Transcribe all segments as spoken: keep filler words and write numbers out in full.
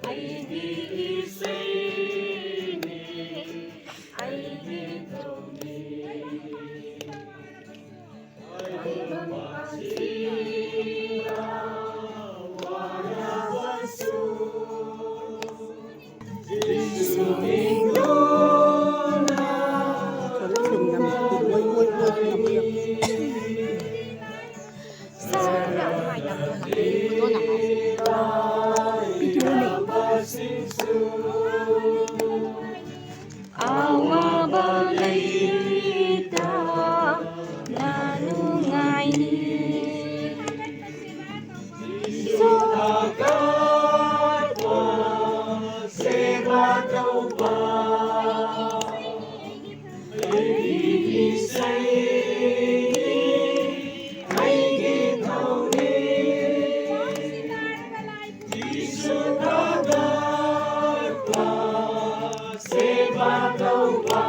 ꯑꯩꯒꯤ ꯏꯁꯩꯅꯤ, ꯑꯩꯒꯤ ꯊꯧꯅꯤ꯫ ꯇꯥꯏꯕꯪ ꯑꯁꯤꯗ ꯋꯥꯔꯕꯁꯨ ꯖꯤꯁꯨ ꯃꯤꯡꯗꯨꯅ ꯊꯨꯡꯂꯝꯃꯤ꯫ ꯑꯋꯥꯕ ꯂꯩꯇꯅ ꯅꯨꯡꯉꯥꯏꯅꯤ꯫ ꯖꯤꯁꯨ ꯊꯥꯒꯠꯄ ꯁꯦꯕꯥ ꯇꯧꯕ꯫ ꯑꯩꯒꯤ ꯏꯁꯩꯅꯤ, ꯑꯩꯒꯤ ꯊꯧꯅꯤ꯫ ꯖꯤꯁꯨ ꯊꯥꯒꯠꯄ ꯁꯦꯕꯥ ꯇꯧꯕ꯫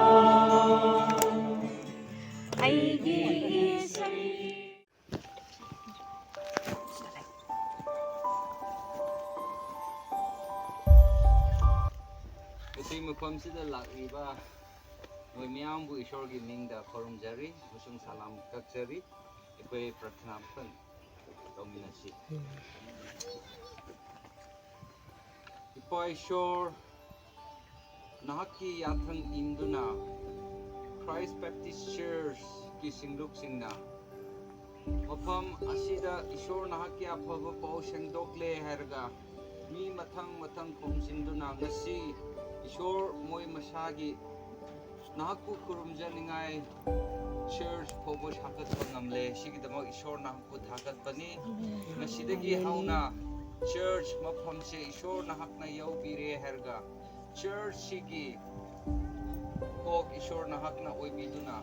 ꯑꯩꯒꯤ ꯏꯁꯩ꯫ ꯉꯁꯤ ꯃꯐꯝꯁꯤꯗ ꯂꯥꯛꯂꯤꯕ ꯅꯣꯏ ꯃꯌꯥꯝꯕꯨ ꯏꯁꯣꯔꯒꯤ ꯃꯤꯡꯗ ꯈꯨꯔꯨꯝꯖꯔꯤ ꯑꯃꯁꯨꯡ ꯁꯂꯥꯝ ꯀꯛꯆꯔꯤ꯫ ꯑꯩꯈꯣꯏ ꯄ꯭ꯔꯊꯅꯥ ꯑꯃꯇꯪ ꯇꯧꯃꯤꯟꯅꯁꯤ꯫ ꯏꯄꯥ ꯏꯁꯣꯔ, ꯅꯍꯥꯛꯀꯤ ꯌꯥꯊꯪ ꯏꯟꯗꯨꯅ Christ Baptist Churchꯀꯤ ꯁꯤꯡꯂꯨꯞꯁꯤꯡꯅ ꯃꯐꯝ ꯑꯁꯤꯗ ꯏꯁꯣꯔ ꯅꯍꯥꯛꯀꯤ ꯑꯐꯕ ꯄꯥꯎ ꯁꯦꯡꯗꯣꯛꯂꯦ ꯍꯥꯏꯔꯒ ꯃꯤ ꯃꯊꯪ ꯃꯊꯪ ꯈꯣꯝꯖꯤꯟꯗꯨꯅ ꯉꯁꯤ ꯏꯁꯣꯔ ꯃꯣꯏ ꯃꯁꯥꯒꯤ ꯅꯍꯥꯛꯄꯨ ꯈꯨꯔꯨꯝꯖꯅꯤꯡꯉꯥꯏ church ꯐꯥꯎꯕ ꯁꯥꯒꯠꯄ ꯉꯝꯂꯦ꯫ ꯁꯤꯒꯤꯗꯃꯛ ꯏꯁꯣꯔ ꯅꯍꯥꯛꯄꯨ ꯊꯥꯒꯠꯄꯅꯤ꯫ ꯉꯁꯤꯗꯒꯤ ꯍꯧꯅ church ꯃꯐꯝꯁꯦ ꯏꯁꯣꯔ ꯅꯍꯥꯛꯅ ꯌꯧꯕꯤꯔꯦ ꯍꯥꯏꯔꯒ church ꯁꯤꯒꯤ ꯀꯣꯛ ꯏꯁꯣꯔ ꯅꯍꯥꯛꯅ ꯑꯣꯏꯕꯤꯗꯨꯅ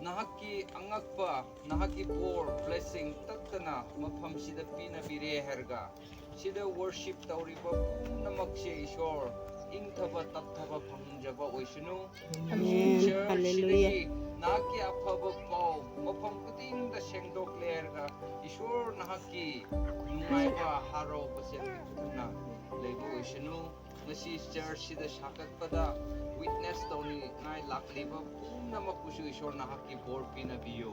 ꯅꯍꯥꯛꯀꯤ ꯑꯉꯛꯄ, ꯅꯍꯥꯛꯀꯤ ꯕꯣꯔ, blessing ꯇꯠꯇꯅ ꯃꯐꯝꯁꯤꯗ ꯄꯤꯅꯕꯤꯔꯦ ꯍꯥꯏꯔꯒ, ꯁꯤꯗ worship ꯇꯧꯔꯤꯕ ꯄꯨꯝꯅꯃꯛꯁꯦ ꯏꯁꯣꯔ ꯏꯪꯊꯕ ꯇꯞꯊꯕ ꯐꯪꯖꯕ ꯑꯣꯏꯁꯅꯨ꯫ ꯑꯃꯦꯟ꯫ Church ꯍꯜꯂꯦꯂꯨꯌꯥ꯫ ꯁꯤꯗꯒꯤ ꯅꯍꯥꯛꯀꯤ ꯑꯐꯕ ꯄꯥꯎ ꯃꯐꯝ ꯈꯨꯗꯤꯡꯗ ꯁꯦꯡꯗꯣꯛꯂꯦ ꯍꯥꯏꯔꯒ, ꯏꯁꯣꯔ ꯅꯍꯥꯛꯀꯤ ꯅꯨꯡꯉꯥꯏꯕ ꯍꯔꯥꯎꯕꯁꯦ ꯄꯤꯛꯊꯟꯅ ꯂꯩꯕ ꯑꯣꯏꯁꯅꯨ꯫ ꯉꯁꯤ church ꯁꯤꯗ ꯁꯥꯒꯠꯄꯗ witness ꯇꯧꯅꯤꯡꯉꯥꯏ ꯂꯥꯛꯂꯤꯕ ꯄꯨꯝꯅꯃꯛꯄꯨꯁꯨ ꯏꯁꯣꯔ ꯅꯍꯥꯛꯀꯤ ꯕꯣꯔ ꯄꯤꯅꯕꯤꯌꯨ꯫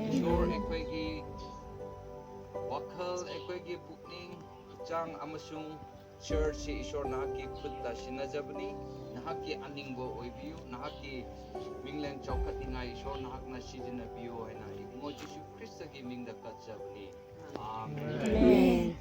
ꯏꯁꯣꯔ ꯑꯩꯈꯣꯏꯒꯤ ꯋꯥꯈꯜ, ꯑꯩꯈꯣꯏꯒꯤ ꯄꯨꯛꯅꯤꯡ, ꯍꯛꯆꯥꯡ ꯑꯃꯁꯨꯡ church ꯁꯤ ꯏꯁꯣꯔ ꯅꯍꯥꯛꯀꯤ ꯈꯨꯠꯇ ꯁꯤꯟꯅꯖꯕꯅꯤ꯫ ꯅꯍꯥꯛꯀꯤ ꯑꯅꯤꯡꯕ ꯑꯣꯏꯕꯤꯌꯨ꯫ ꯅꯍꯥꯛꯀꯤ ꯃꯤꯡꯂꯦꯟ ꯆꯥꯎꯈꯠꯅꯤꯡꯉꯥꯏ ꯏꯁꯣꯔ ꯅꯍꯥꯛꯅ ꯁꯤꯖꯤꯟꯅꯕꯤꯌꯨ ꯍꯥꯏꯅ ꯏꯕꯨꯡꯉꯣ ꯖꯤꯁꯨ ꯈ꯭ꯔꯤꯁꯇꯒꯤ ꯃꯤꯡꯗ ꯀꯠꯆꯕꯅꯤ꯫ ꯑꯥꯃꯦꯟ꯫ ꯑꯃꯦꯟ꯫